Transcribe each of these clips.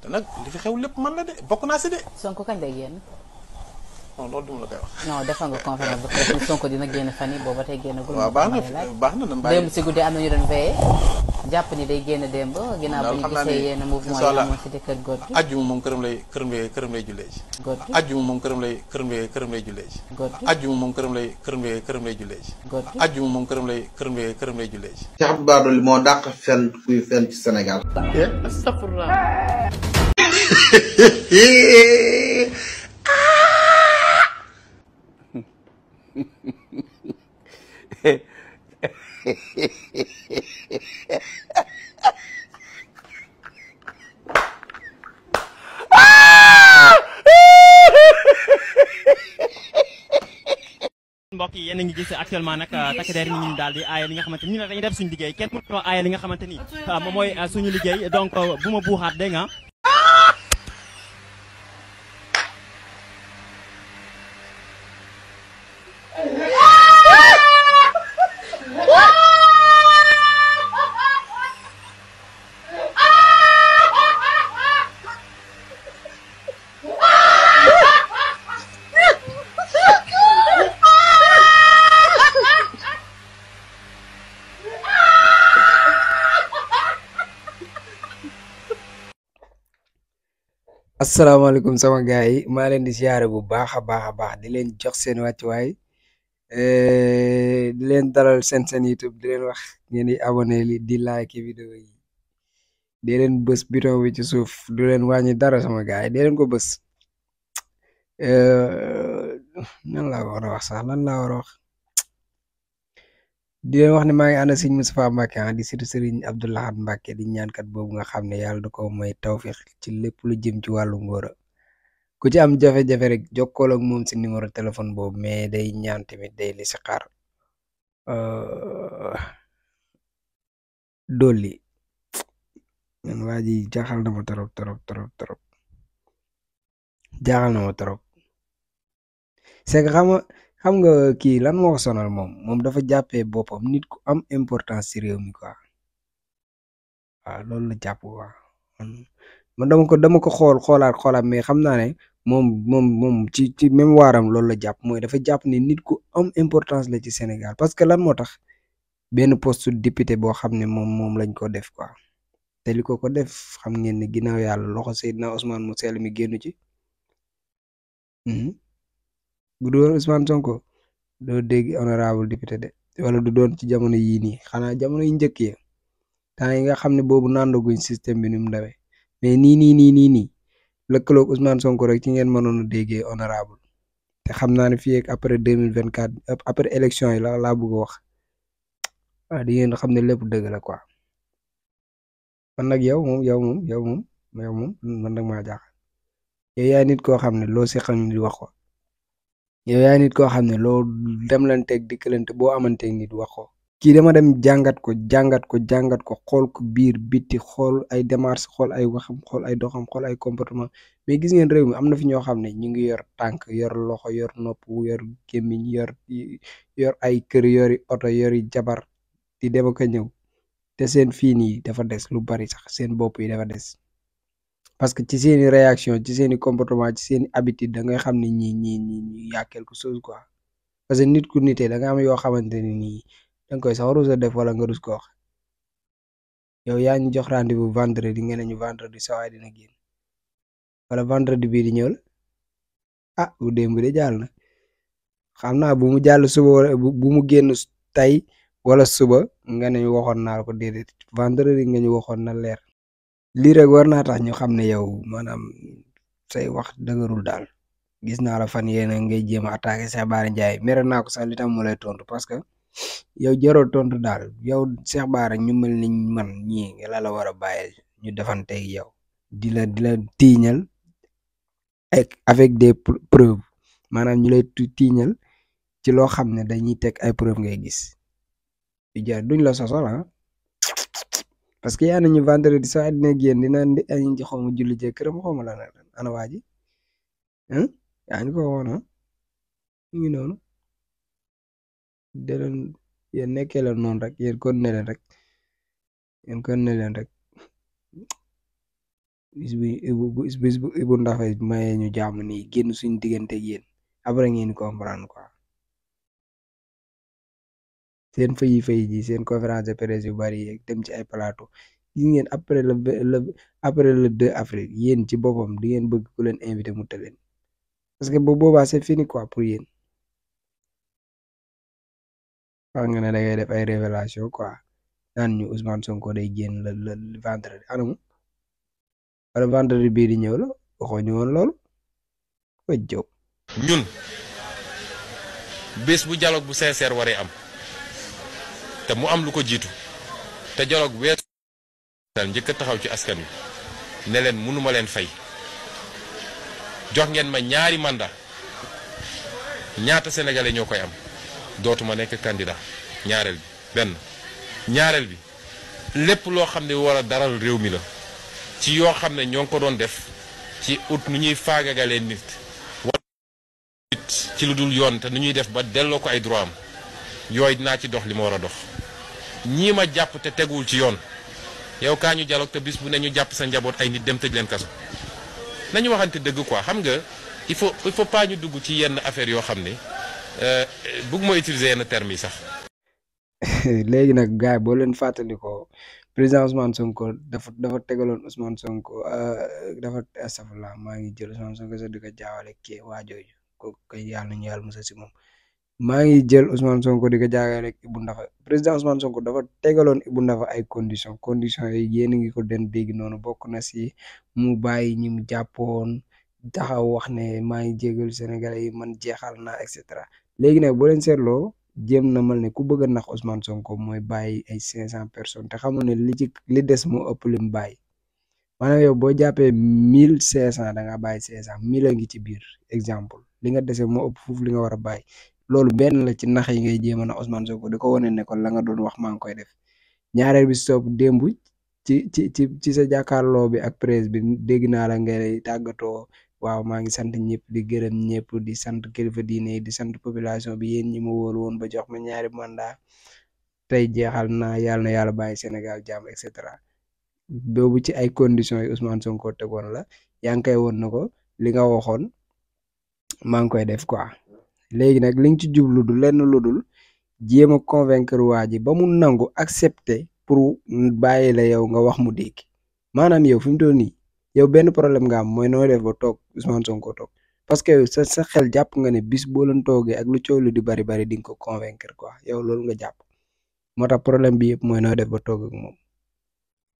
te nag li fi xew lépp man la de bokk naa si de. Sonko kañ lay génn. non loolu duma la koy wax. non defal nga conférence de presse ni Sonko dina génn fan yi booba tey génnagul. waaw baax na nan bàyyi démb si guddi am na ñu doon veillé jàpp ni day génn démb. ginnaaw bu ñu gisee yenn mouvement yi amoon si kër góor gi. ajjuma moom këram lay jullee ji. góor gi ajjuma moom këram lay jullee ji. góor gi ajjuma moom këram lay jullee ji. góor gi ajjuma moom këram lay jullee ji. Cheikh Abdou Bara Dolly moo dàq fen kuy fen ci Sénégal. astafurlah. mbokk yi yéen a ngi gis actuellement nag takk der ni ñu daal di aaye li nga xamante ni ñu dañuy def suñu liggéey kenn mënut a aaye li nga xamante ni moom mooy suñu liggéey donc bu ma buuxaat dégg nga. asalaamaaleykum sama gars yi maa leen di siyaare bu baax a baax di leen jox seen wàccuwaay di leen dalal seen YouTube di leen wax ngeen di abonné li di like vidéo yi di leen bës bouton bi ci suuf du leen wàññi dara sama gars yi di leen ko bës nan laa war a wax sax lan laa war a wax di leen wax ne maa ngi ànd Serigne Moustapha Mbacké di sëtu Serigne Abdou Lahad Mbacké di ñaankat boobu nga xam ne yàlla da ko may tawfiq ci lépp lu jëm ci wàllu ngóora ku ci am jafe-jafe rek jokkool ak moom si numéro téléphone boobu mais day ñaan tamit day li si xaar dolli man waa ji jaaxal na ma trop jaaxal na ma trop c'est que xam nga kii lan moo ko sonal moom dafa jàppee boppam nit ku am importance ci réew mi quoi waaw loolu la jàpp quoi man dama ko xoolaat mais xam naa ne moom ci même waaram loolu la jàpp mooy dafa jàpp ne nit ku am importance la ci Sénégal parce que lan moo tax benn poste député boo xam ne moom lañ ko def quoi te li ko def xam ngeen ne ginnaaw yàlla loxo Seydina Ousmane mu sell mi génnu ci bu doon Ousmane Sonko doo dégg honorable député de wala du doon ci jamono yii nii xanaa jamono yi njëkk yi temps yi nga xam ne boobu nandaguñ système bi ni mu dawee mais nii lëkkaloog Ousmane Sonko rek ci ngeen mënoon a déggee honorable te xam naa ne fii ak après 2024 après élection yi laa bëgg a wax waaw di ngeen xam ne lépp dëgg la quoi man nag yow moom man nag maa jaaxal yow yaay nit koo xam ne loo seqal nit wax ko yow yaay nit koo xam ne loo demlanteeg dikkalante boo amanteeg nit wax ko kii dama dem jàngat ko xool ko biir bitti xool ay démarches xool ay waxam xool ay doxam xool ay comportement mais gis ngeen réew mi am na fi ñoo xam ne ñu ngi yor tànk yor loxo yor nopp yor gémmiñ yor ay kër yori oto yori jabar di dem ak a ñëw te seen fii nii dafa des lu bari sax seen bopp yi dafa des parce que ci seeni réaction ci seeni comportement ci seeni habitude da ngay xam ne ñi yaa quelque chose quoi parce que nit ku nitee da nga am yoo xamante ne nii danga koy sax rus a def wala nga rus ko wax yow yaa ñu jox rendez-vous vendredi ngeen ne ñu vendredi sawaay dina génn wala vendredi bii di ñëw la ah bu démb de jàll na xam naa bu mu jàll suba bu mu génn tey wala suba nga ne ñu waxoon naa ko déedéet vendredi nga ñu waxoon na leer lii rek war naa tax ñu xam ne yow maanaam say wax dëgërul daal gis naa la fan yéena ngay jéem a attaqué Cheikh Bara Ndiaye mere naa ko sax li tam mu lay tontu parce que yow jaroo tontu daal yow Cheikh Bara ñu mel ni man ñii la war a bàyyi ñu defanteeg yow di la tiiñal avec des preuves maanaam ñu lay tiiñal ci loo xam ne dañuy teg ay preuve ngay gis duñ la sosol parce que yaa nañu vendredi sax dina génn dina añ ci xaw ma julli jee këram xaw ma la ana waa ji yaa ñu ko waxoon ñu ngi noonu de leen yéen nekkee leen noonu rek yéen kon ne leen rek bis bu Ibou Ndafa mayee ñu jàmm nii génn suñu diggante ak yéen après ngeen comprendre quoi seen fay ji seen conférence de presse yu bari yeeg dem ci ay plateau gis ngeen après le 2 avril yéen ci boppam di ngeen bëgg ku leen invité mu tëleen parce que bu boobaa c'est fini quoi pour yéen wax nga ne da ngay def ay révélation quoi naan ñu Ousmane Sonko day génn le vendredi anamu wala vendredi bii di ñëw la waxoo ñu woon loolu wa jow ñun bés bu dialogue bu sincère waree am te mu am lu ko jiitu te dialogue weesu njëkk a taxaw ci askan wi ne leen mënuma leen fay jox ngeen ma ñaari mandat ñaata sénégalais ñoo koy am dootuma nekk candidat ñaareel bi benn ñaareel bi lépp loo xam ne war a daral réew mi la ci yoo xam ne ñoo ngi ko doon def ci ut nu ñuy faagagalee nit wala nit ci lu dul yoon te nu ñuy def ba delloo ko ay droit am yooyu dinaa ci dox li ma war a dox ñii ma jàpp te teguwul ci yoon yow kaa ñu dialogue te bis bu ne ñu jàpp sa njaboot ay nit dem tëj leen kaso nañu waxante dëgg quoi xam nga il faut pas ñu dugg ci yenn affaire yoo xam ne bëgguma utiliser yenn termes yi sax. léegi nag gars boo leen fàttali ko président Ousmane Sonko dafa tegaloon Ousmane Sonko dafa astafurlah maa ngi jël Ousmane Sonko sax di ko jaawale kii waa jooju ko koy yàlla nañu yàlla musa si moom maa ngi jël Ousmane Sonko di ko jaawale ak Ibou Ndafa président Ousmane Sonko dafa tegaloon Ibou Ndafa ay conditions yi yéen a ngi ko den dégg noonu bokk na si mu bàyyi ñi mu jàppoon taxaw wax ne maa ngi jégal Sénégalais yi man jeexal naa et cetera léegi nag boo leen seetloo jéem na mal ne ku bëgg a nax Ousmane Sonko mooy bàyyi ay 500 personnes te xamul ne li des moo ëpp lim bàyyi maanaam yow boo jàppee 1500 da nga bàyyi 500 1000 a ngi ci biir exemple li nga dese moo ëpp foofu li nga war a bàyyi loolu benn la ci nax yi ngay jéem a nax Ousmane Sonko di ko wane ne ko la nga doon wax maa ngi koy def ñaareel bi stop démb ci sa jàkkaarloo bi ak presse bi dégg naa la ngay tàggatoo waaw maa ngi sant ñëpp di gërëm ñëpp di sant kilifa diine di sant population bi yéen ñi ma wóolu woon ba jox ma ñaari mandat tey jeexal naa yàlla na yàlla bàyyi Sénégal jàmm et cetera boobu ci ay conditions yi Ousmane Sonko tegoon la yaa ngi koy woon na ko li nga waxoon maa ngi koy def quoi léegi nag li nga ci jublu du lenn lu dul jéem a convaincre waa ji ba mu nangu accepter pour bàyyi la yow nga wax mu dégg maanaam yow fi mu toll nii yow benn problème nga am mooy noo def ba toog Ousmane Sonko toog parce que sa xel jàpp nga ne bis boo leen toogee ak lu coow lu di bari di nga ko convaincre quoi yow loolu nga jàpp moo tax problème bi yëpp mooy noo def ba toog ak moom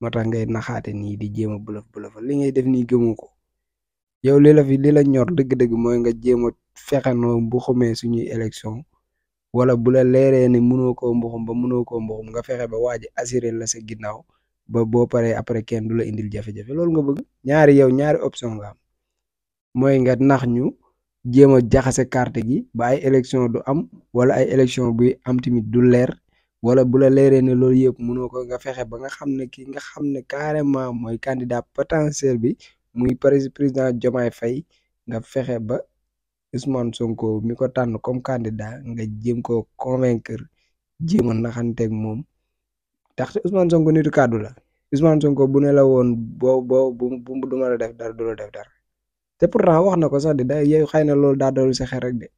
moo tax ngay naxaate nii di jéem a bëlëf li ngay def nii gëmu ko yow li la ñor dëgg-dëgg mooy nga jéem a fexenoo bu xumee suñuy élection wala bu la leeree ne mënoo koo mbuxum nga fexe ba waa ji assuré la sa ginnaaw ba boo paree après kenn du la indil jafe-jafe loolu nga bëgg ñaari option nga am mooy nga nax ñu jéem a jaxase carte gi ba ay élection du am wala ay élection buy am tamit du leer wala bu la leeree ne loolu yëpp mënoo ko nga fexe ba nga xam ne ki nga xam ne carrément mooy candidat potentiel bi muy président Diomaye Faye nga fexe ba Ousmane Sonko mi ko tànn comme candidat nga jéem ko convaincre jéem a naxanteeg moom ndaxte Ousmane Sonko nitu kàddu la Ousmane Sonko bu ne la woon bu du ma la def dara du la def dara te pourtant wax na ko sax de yow xëy na loolu daa doon sa xel rek de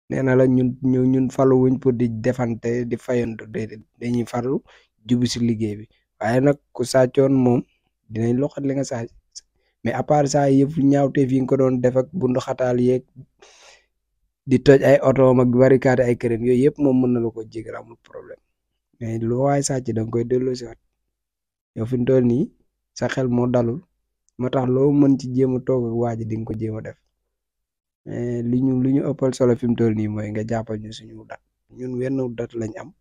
nee na la ñun falu wuñ pour di defante di fayantu dañuy farlu jubu si liggéey bi waaye nag ku sàccoon moom dinañ loxat li nga sàcc mais à part ça yëpp ñaawteef yi nga ko doon def ak bundu xataal yeeg di toj ay oto ak barricade ay këram yooyu yëpp moom mën na la ko jégal amul problème mais lu waay sàcc da nga koy delloo si waat yow fi mu toll nii sa xel moo dalul moo tax loo mën ci jéem a toog ak waa ji di nga ko jéem a def li ñu ëppal solo fi mu toll nii mooy nga jàppal ñu suñu dat ñun wenn dat lañ am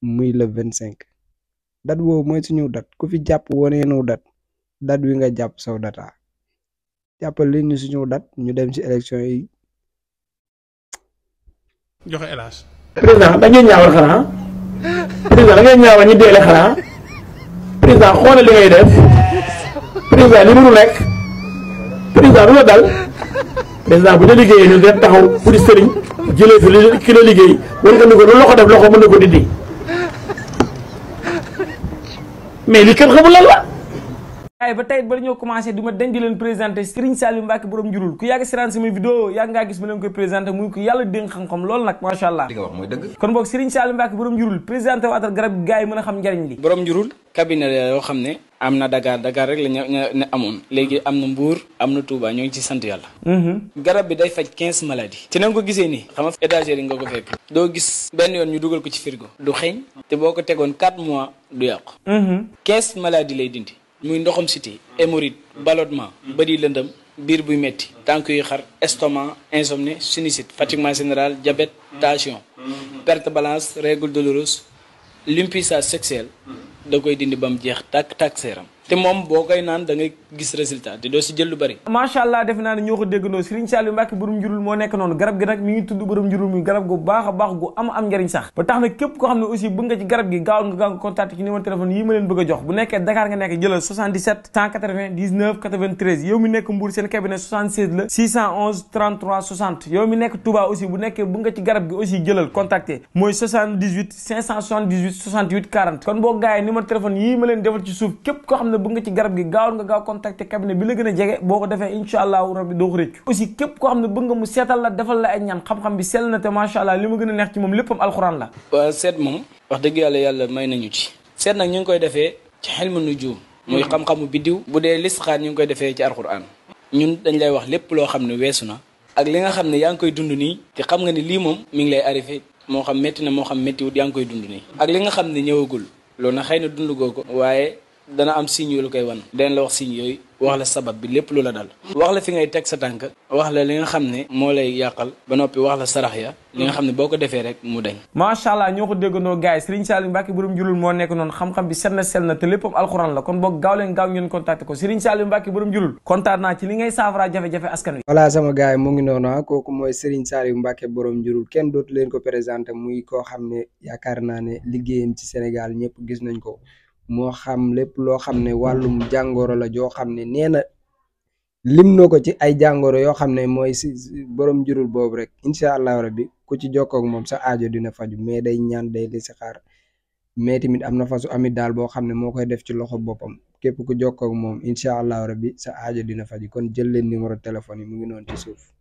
muy le 25 dat boobu mooy suñu dat ku fi jàpp woneenu dat wi nga jàpp saw data jàppal li ñu suñu dat ñu dem ci élection yi joxe hélas président da ngeen ñaawal xanaa président da ngeen ñaawal ñi deele xanaa président xoolal li ngay def président li mënu nekk président lu la dal président bu ñu liggéeyee ñu ngeen taxaw pour di sëriñ jëlee fi ki la liggéey war nga ni ko lu loxo def loxo mën na ko dindi mais li kenn xamul lan la gars yi ba tey ba ñoo commencé du ma dañ di leen présenté Serigne Saliou Mbacké borom njurul ku yàgg siraan sama vidéo yàgg ngaa gis ma leen koy présenté muy ko yàlla dénk xam-xam loolu nag macha allah li nga wax mooy dëgg kon boog Serigne Saliou Mbacké borom njurul présenté waatal garab gi gars yi mën a xam njariñ li borom njurul cabinet la yoo xam ne am na Dakar rek la ñu amoon léegi am na Mbour am na Touba ñoo ngi ci sant yàlla garab bi day faj 15 maladies ci na nga ko gisee nii xam nga étagère yi nga ko fekk doo gis benn yoon ñu dugal ko ci frigo du xeeñ te boo ko tegoon 4 mois du yàqu 15 maladies lay dindi muy ndoxam cité hémorroïde ballonnement bëri lëndëm biir buy metti tànk yuy xar estomac insomnie sinusite fatiguement général diabète tension perte balance règle douloureuse l'impuissance sexuelle da koy dindi ba mu jeex tàkk seeram te moom boo koy naan da ngay gis résultat te doo si jël lu bari macha allah defe naa ne ñoo ko déggandoo Serigne Saliou Mbacké borom njurul moo nekk noonu garab gi nag mi ngi tudd borom njurul muy garab gu baax a baax gu am njariñ sax ba tax na képp koo xam ne aussi bëgg nga ci garab gi gaaw nga contacté ci numéro téléphone yi ma leen bëgg a jox bu nekkee Dakar nga nekk jëlal 77 199 93 yow mi nekk Mbour seen cabinet 76 la 611 33 60 yow mi nekk Touba aussi bu nekkee bëgg nga ci garab gi aussi jëlal contacté mooy 78 578 68 40 kon boo gaay numéro téléphone yii ma leen defal ci suuf képp koo xam ne bëgg nga ci garab gi gaaw nga gaaw contacter cabinet bi la gën a jege boo ko defee incha allahu rabbi doo ko rëccu aussi képp koo xam ne bëgg nga mu seetal la defal la ay ñaan xam-xam bi sell na te macha allah li ma gën a neex ci moom léppam alxuraan la waaw seet moom wax dëgg yàlla may nañu ci seet nag ñu ngi koy defee ci xilmu nujum muy xam-xamu biddiw bu dee listixaar ñu ngi koy defee ci alxuraan ñun dañ lay wax lépp loo xam ne weesu na ak li nga xam ne yaa ngi koy dund nii te xam nga ni lii moom mi ngi lay arrivé moo xam métti na moo xam méttiwut yaa ngi koy dund nii ak li nga xam ne ñëwagul loolu na xëy na dund goo ko waaye dana am signe yu la koy wan danañ la wax signe yooyu wax la sabab bi lépp lu la dal wax la fi ngay teg sa tànk wax la li nga xam ne moo lay yàqal ba noppi wax la sarax ya li nga xam ne boo ko defee rek mu dañ macha allah ñoo ko déggandoo gars yi Serigne Saliou Mbacké borom njurul moo nekk noonu xam-xam bi set na sell na te léppam alxuraan la kon boog gaaw leen gaaw ngeen contacté ko Serigne Saliou Mbacké borom njurul kontaan naa ci li ngay saafara jafe-jafe askan wi voilà sama gars yi mu ngi noonu kooku mooy Serigne Saliou Mbacké borom njurul kenn dootu leen ko présenté muy koo xam ne yaakaar naa ne liggéeyam ci Sénégal ñëpp gis nañ ko moo xam lépp loo xam ne wàllum jàngoro la joo xam ne nee na lim na ko ci ay jàngoro yoo xam ne mooy si borom njurul boobu rek incha allahu rabbi ku ci jokkoo ak moom sa aajo dina faju mais day ñaan day li si xaar mais tamit am na fasu amit daal boo xam ne moo koy def ci loxo boppam képp ku jokkoo ak moom incha allahu rabbi sa aajo dina faju kon jël leen numéro téléphone yi mu ngi noonu ci suuf